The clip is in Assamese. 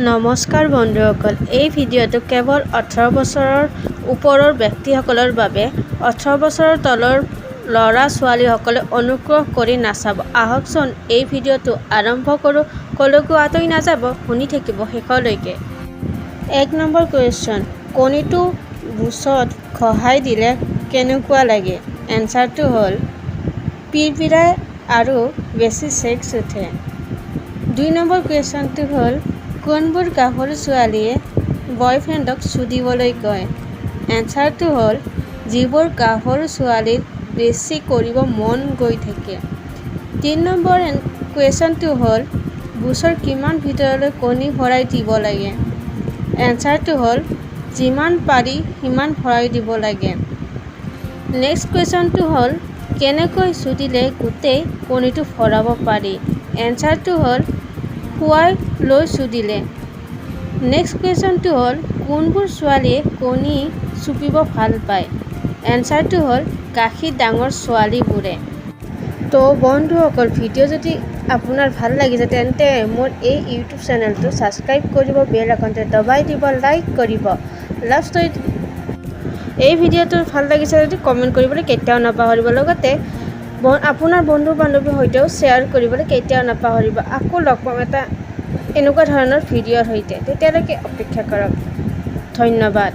নমস্কাৰ বন্ধুসকল, এই ভিডিঅ'টো কেৱল 18 বছৰৰ ওপৰৰ ব্যক্তিসকলৰ বাবে। 18 বছৰৰ তলৰ ল'ৰা ছোৱালীসকলে অনুগ্ৰহ কৰি নাচাব। আহকচোন, এই ভিডিঅ'টো আৰম্ভ কৰোঁ। কলৈকো আঁতৰি নাযাব, শুনি থাকিব শেষলৈকে। 1 নম্বৰ কুৱেশ্যন, কণীটো বুচত ঘঁহাই দিলে কেনেকুৱা লাগে? এনচাৰটো হ'ল পিৰপিৰাই আৰু বেছি ছেক্স উঠে। 2 নম্বৰ কুৱেশ্যনটো হ'ল, কোনবোৰ গাভৰু ছোৱালীয়ে বয়ফ্ৰেণ্ডক চুদিবলৈ কয়? এনচাৰটো হ'ল যিবোৰ গাভৰু ছোৱালীৰ বেছি কৰিব মন গৈ থাকে। 3 নম্বৰ কুৱেশ্যনটো হ'ল, বুচৰ কিমান ভিতৰলৈ কণী ভৰাই দিব লাগে? এনচাৰটো হ'ল যিমান পাৰি সিমান ভৰাই দিব লাগে। নেক্সট কুৱেশ্যনটো হ'ল, কেনেকৈ চুদিলে গোটেই কণীটো ভৰাব পাৰি? এনচাৰটো হ'ল শুৱাই লৈ চুদিলে। নেক্সট কুৱেশ্যনটো হ'ল, কোনবোৰ ছোৱালীয়ে কণী চুপিব ভাল পায়? এনচাৰটো হ'ল গাখীৰ ডাঙৰ ছোৱালীবোৰে। তো বন্ধুসকল, ভিডিঅ' যদি আপোনাৰ ভাল লাগিছে, তেন্তে মোৰ এই ইউটিউব চেনেলটো ছাবস্ক্ৰাইব কৰিব, বেল আইকনটো দবাই দিব, লাইক কৰিব। লাভ ষ্টৰীত এই ভিডিঅ'টো ভাল লাগিছে যদি কমেণ্ট কৰিবলৈ কেতিয়াও নাপাহৰিব। লগতে আপোনাৰ বন্ধু বান্ধৱীৰ সৈতেও শ্বেয়াৰ কৰিবলৈ কেতিয়াও নাপাহৰিব। আকৌ লগ পাম এটা এনেকুৱা ধৰণৰ ভিডিঅ'ৰ সৈতে, তেতিয়ালৈকে অপেক্ষা কৰক। ধন্যবাদ।